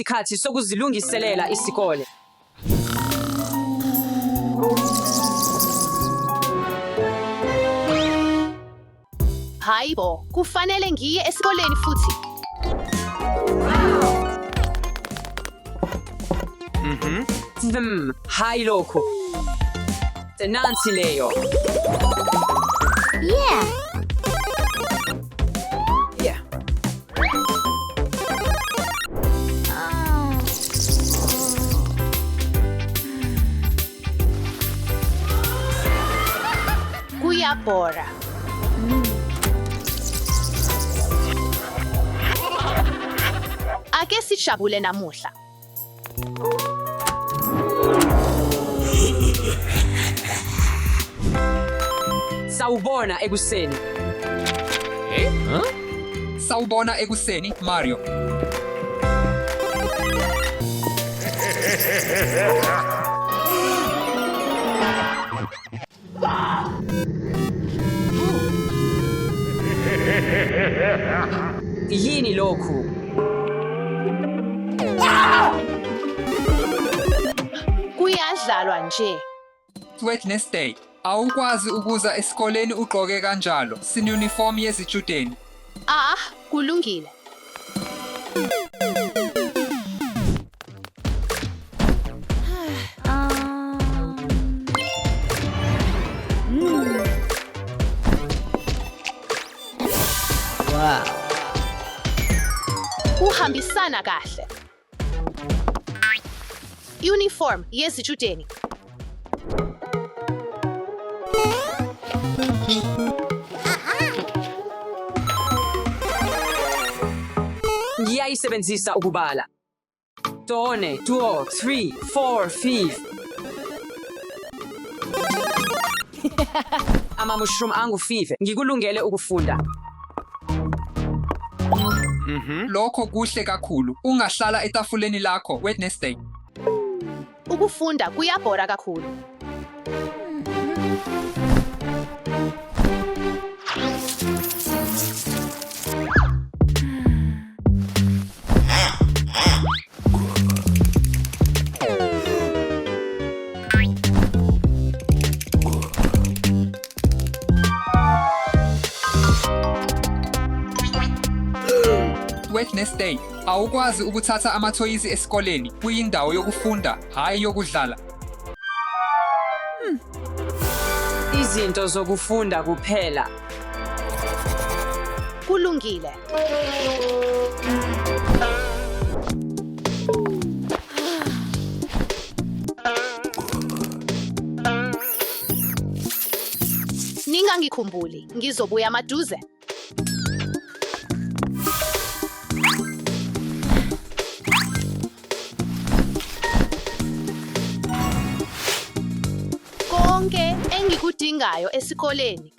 Sekuyisikhathi sokuzilungiselela isikole. Hayi bo, kufanele ngiye esikoleni futhi. Hayi lokho. Nansi leyo. Yeah. Yeah. Kuyabhora. Ake sijabule namuhla. Sawubona ekuseni. Sawubona ekuseni, Mario. Yini lokhu? Kuyadlalwa nje. Wednesday, awukwazi ukuza esikoleni ugqoke kanjalo. Sine-uniform yezitshudeni. Ah, kulungile. Kuhambisana kahle. Uniform yezitshudeni. Ngiyayisebenzisa ukubala. 1, 2, 3, 4, 5. Ama-mushroom angu-5. Ngikulungele ukufunda. Lokho kuhle kakhulu. Ungahlala etafuleni lakho, Wednesday. Ukufunda kuyabhora kakhulu. Wednesday, awukwazi ukuthatha amathoyizi esikoleni. Kuyindawo yokufunda, hhayi yokudlala. Izinto zokufunda kuphela. Kulungile. Ningangikhumbuli, ngizobuya maduze. Konke engikudingayo esikoleni.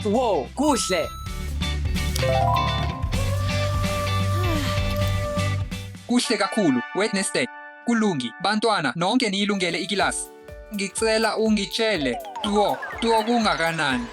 Wow, kuhle. Kuhle kakhulu, Wednesday. Kulungi, bantwana, nonke niyilungele ikilasi. Ngicela ungitshele, tuo, tuo kungakanani?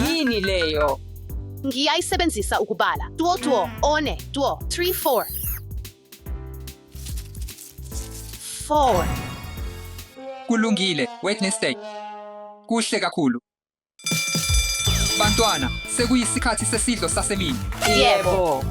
Yini leyo? Ngiyayisebenzisa ukubala. 2 2 1 2 3 4. 4. Kulungile, Wednesday. Kuhle kakhulu. Bantwana, sekuyisikhathi sesidlo sasemini. Yebo.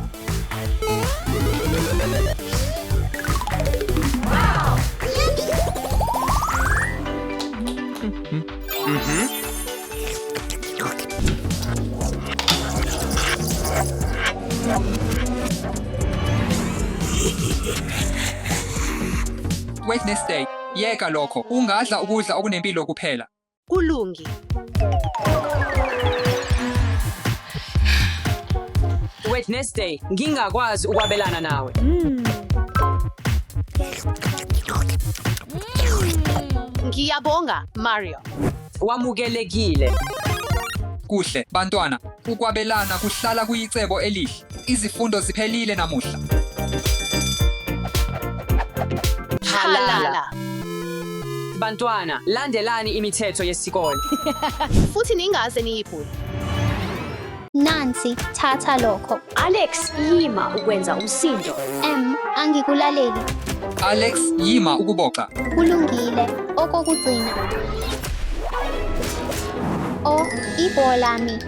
Wednesday, yeka lokho. Ungadla ukudla okunempilo kuphela. Kulungi. Wednesday, ngingakwazi ukwabelana nawe. Ngiyabonga, Mario. Wamukelekile. Kuhle, bantwana. Ukwabelana kuhlala kuyicebo elihle. Izifundo ziphelile namuhla. Halala. Bantwana, landelani imithetho yesikole. Futhi ningaze niyiphule. Nansi, thatha lokho. Alex, yima ukwenza umsindo. M, angikulaleli. Alex, yima ukuboxa. Kulungile. Okokugcina. O, ibhola mi.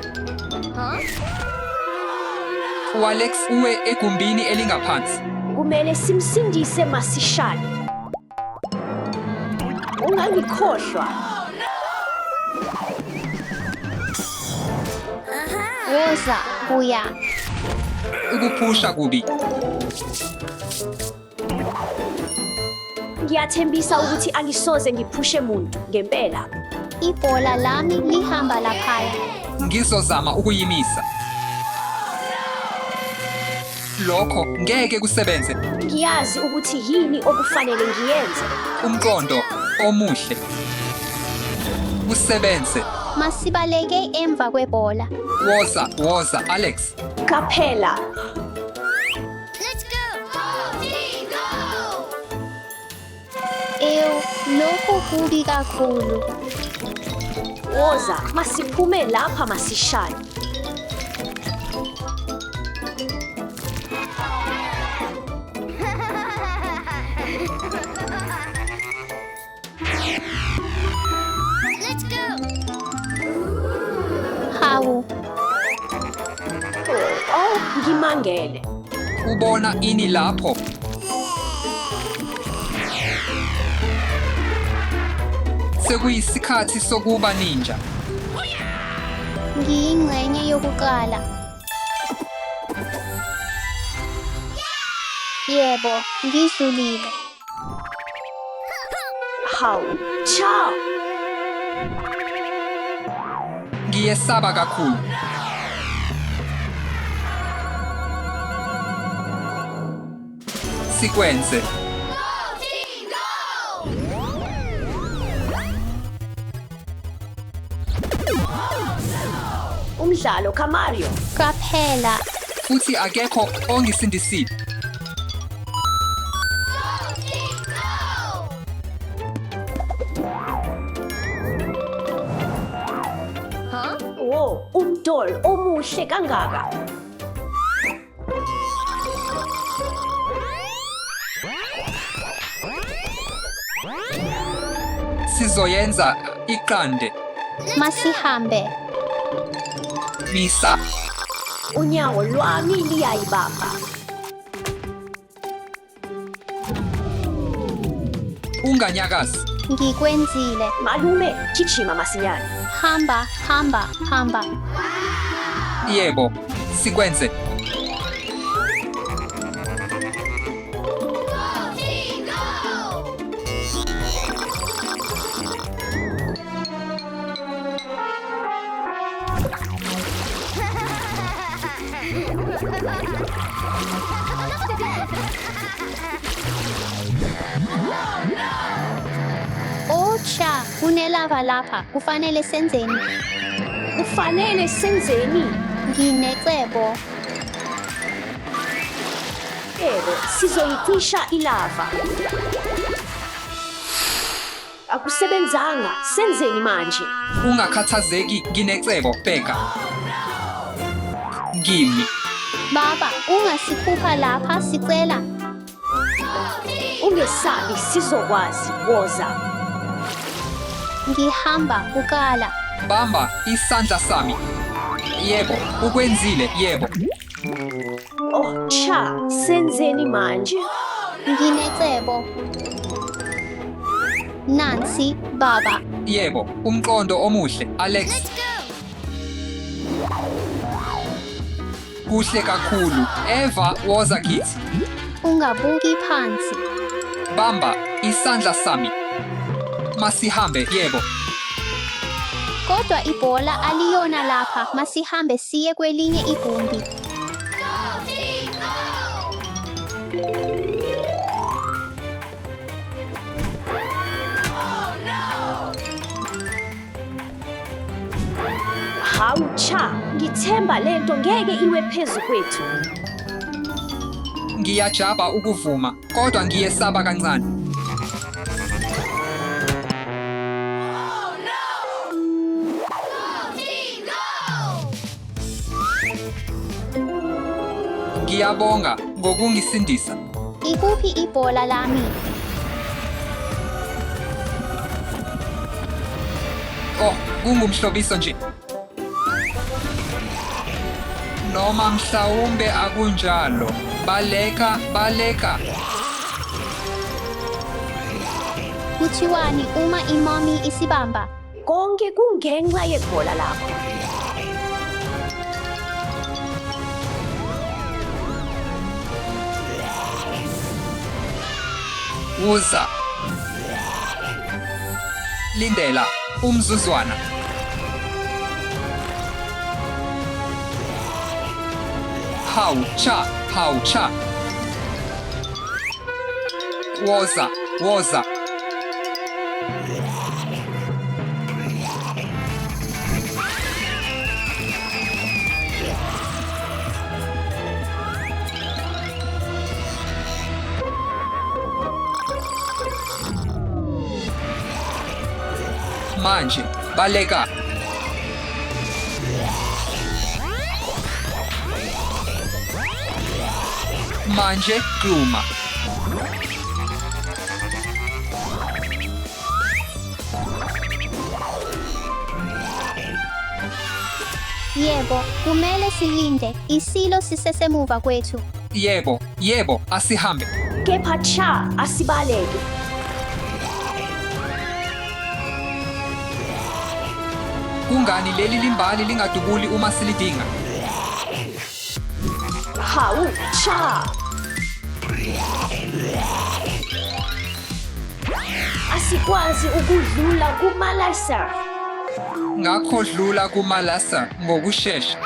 U-Alex uwe egumbini elingaphansi. Kumele simsindise masishane. Ungangikhohlwa. Woza, buya. Ukuphusha kubi. Ngiyathembisa ukuthi angisoze ngiphushe muntu ngempela. Ibhola lami lihamba laphaya. Ngizozama ukuyimisa. Lokho ngeke kusebenze. Ngiyazi ukuthi yini okufanele ngiyenze. Umqondo omuhle. Kusebenze. Masibaleke emva kwebhola. Woza, woza, Alex. Qaphela. Ew, lokhu kubi kakhulu. Woza, masiphume lapha masishane. Hawu, Oh, ngimangele. Ubona ini lapho? Sekuyisikhathi sokuba ninja. Ngiyingxenye yokuqala. Yebo, ngidlulile. Hawu, cha! Ngiyesaba kakhulu. Sikwenze. Umdlalo kaMario. Qaphela. Futhi akekho ongisindisile. Wo, umdol omuhle kangaka. Sizoyenza iqande. Masihambe. Misa. Unyawo lwami liyayibamba. Unganyakazi. Ngikwenzile. Malume, gijima masinyane. Hamba, hamba, hamba. Yebo, sikwenze. Oh cha, kunelava lapha. Kufanele senzeni? Kufanele senzeni? Nginecebo. Yebo, sizoyicisha ilava. Akusebenzanga, senzeni manje? Ungakhathazeki, nginecebo. Bheka. Ngimi. Baba, ungasikhupha lapha sicela. Ungesabi, sizokwazi. Woza. Ngihamba kuqala. Bamba isandla sami. Yebo, ukwenzile, yebo. Oh, cha, senzeni manje? Nginecebo. Nansi, baba. Yebo, umqondo omuhle, Alex. Kuhle kakhulu. Eva, woza kithi. Ungabuki phansi. Bamba isandla sami. Masihambe, yebo. Kodwa ibhola aliyona lapha. Masihambe siye kwelinye igumbi. Hawu, cha, Ngithemba lento ngeke iwe phezu kwethu. Ngiyajabha ukuvuma, kodwa ngiyesaba kancane. Ngiyabonga ngokungisindisa. Ikuphi ibhola lami? Oh, kungumhlobiso nje. Noma mhlawumbe akunjalo. Baleka, baleka. Kuthiwani uma imomi isibamba? Konke kungenxa yebhola lakho. Uza. Lindela umzuzwana. Hawu cha, hawu cha. Woza, woza. Manje, baleka. Manje, gxuma. Yebo, kumele silinde. Isilo sisesemuva kwethu. Yebo, yebo, asihambe. Kepha cha, asibaleke. Kungani leli limbali lingadubuli uma silidinga? Hawu, cha. Asikwazi ukudlula kumalasa. Ngakho dlula kumalasa ngokushesha.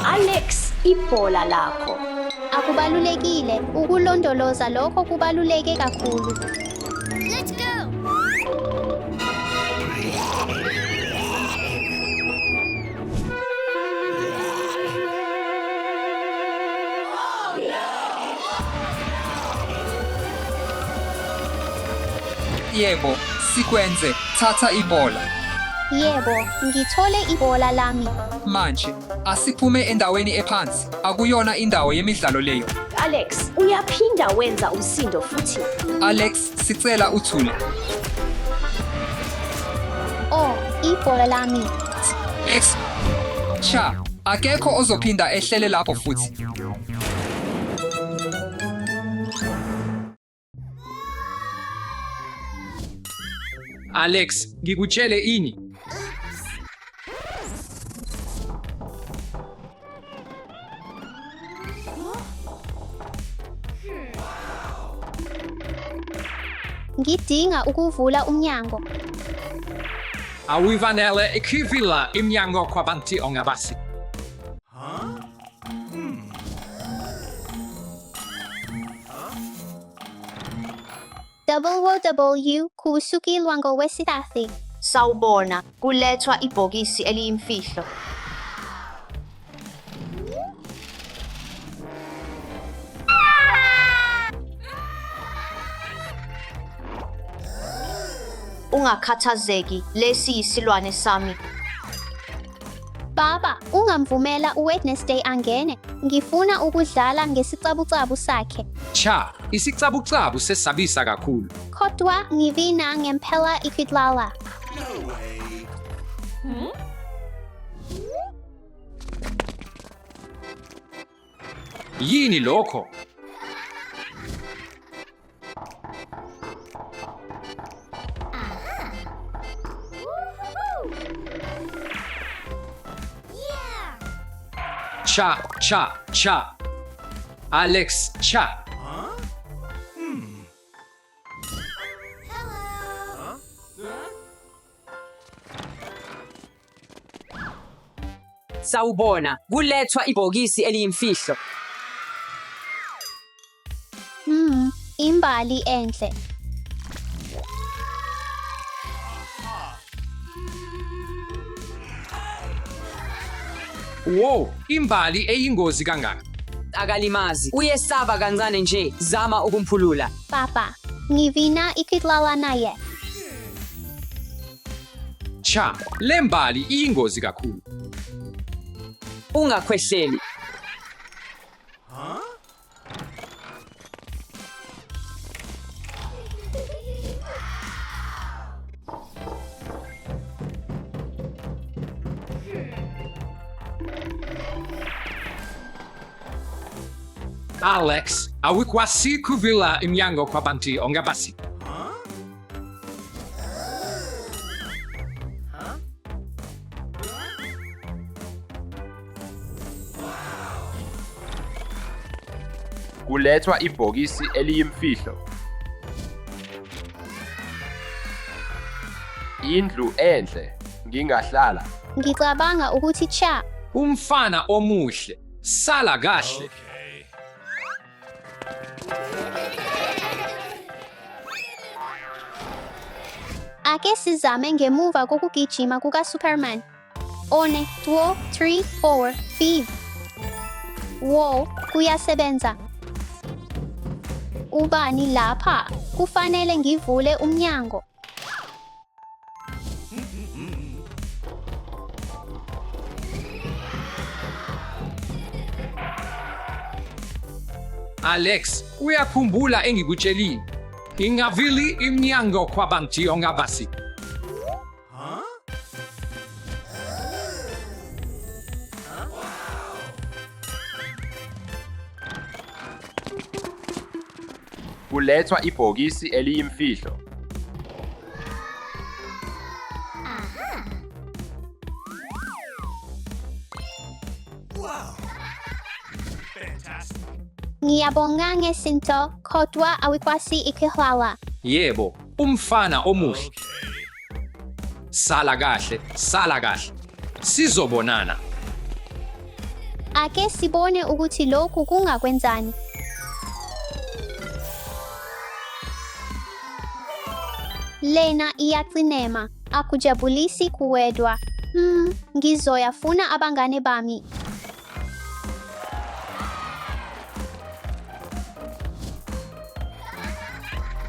Alex, ibhola lakho. Akubalulekile ukulondoloza lokho kubaluleke kakhulu. Let's go! Yebo, sikwenze. Thatha ibhola. Yebo, ngithole ibhola lami. Manje, asiphume endaweni ephansi. Akuyona indawo yemidlalo leyo. Alex, uyaphinda wenza umsindo futhi. Alex, sicela uthule. Oh, ibhola lami. X. Cha, akekho ozophinda ehlele lapho futhi. Alex, ngikutshele ini? Ngidinga ukuvula umnyango. Awuvanele ikuvula imnyango kwabantu ongabasi. WW kusuki lwangowesithathu. Sawubona, kulethwa ibhokisi eliyimfihlo. Ungakhathazeki, lesi yisilwane sami. Baba, ungamvumela uWednesday angene. Ngifuna ukudlala ngesicabucabu sakhe. Cha, isicabucabu sesabisa kakhulu. Kodwa ngivina ngempela ikudlala. Yini lokho? Cha, cha, cha. Alex, cha. Sawubona, kulethwa ibhokisi eliyimfihlo. Imbali enhle. Wow, imbali eyingozi kangaka. Akalimazi. Uyesaba kancane nje. Zama ukumphulula. Papa, ngivina ikidlala naye. Cha, le mbali iyingozi kakhulu. Ungakhwehleli. Alex, awukwasi kuvula imnyango kwabantu ongabasi. Kulethwa ibhokisi eliyimfihlo. Indlu enhle. Ngingahlala. Ngicabanga ukuthi cha. Umfana omuhle. Sala kahle. Ake sizame ngemuva kokugijima kukaSuperman. 1, 2, 3, 4, 5. Wow, kuyasebenza. Ubani lapha? Kufanele ngivule umnyango. Alex, uyakhumbula engikutshelile. Ingavili imnyango kwabantu ongabasi. Kulethwa ibhokisi eliyimfihlo. Ngiyabonga ngesinto, kodwa awikwasi ikihlala. Yebo, umfana omuhle. Sala kahle, sala kahle. Sizobonana. Ake sibone ukuthi lokhu kungakwenzani. Lena iyacinema, akujabulisi kuwedwa. Ngizoyafuna abangane bami.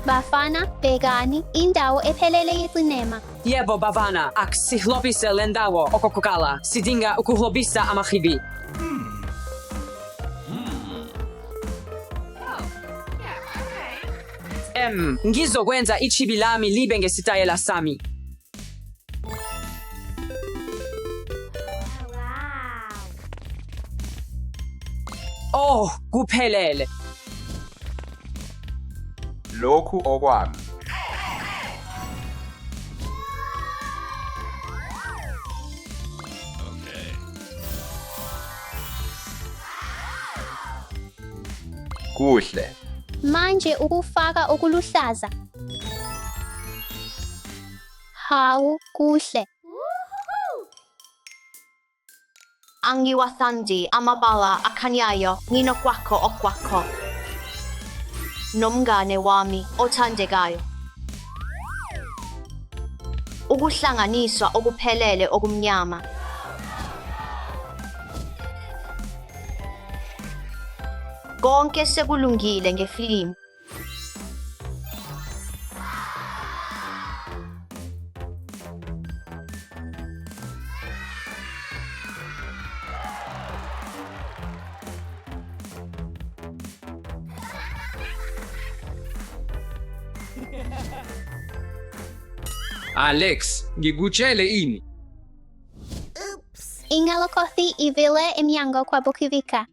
Bafana, bhekani, indawo ephelele yecinema. Yebo bafana, akusihlobise le ndawo okokuqala. Sidinga ukuhlobisa amachibi. Ngizokwenza ichibi lami libe ngesitayela sami. Oh, kuphelele. Lokhu okwami. Kuhle. Manje ukufaka okuluhlaza. Hawu, kuhle. Angiwathandi amabala akhanyayo nginokwakho okwakho. Nomngane wami othandekayo. Ukuhlanganiswa okuphelele okumnyama. Konke sekulungile ngefilimu. Alex, ngikutshele ini. Ingalokothi ivile imnyango kwabukivika.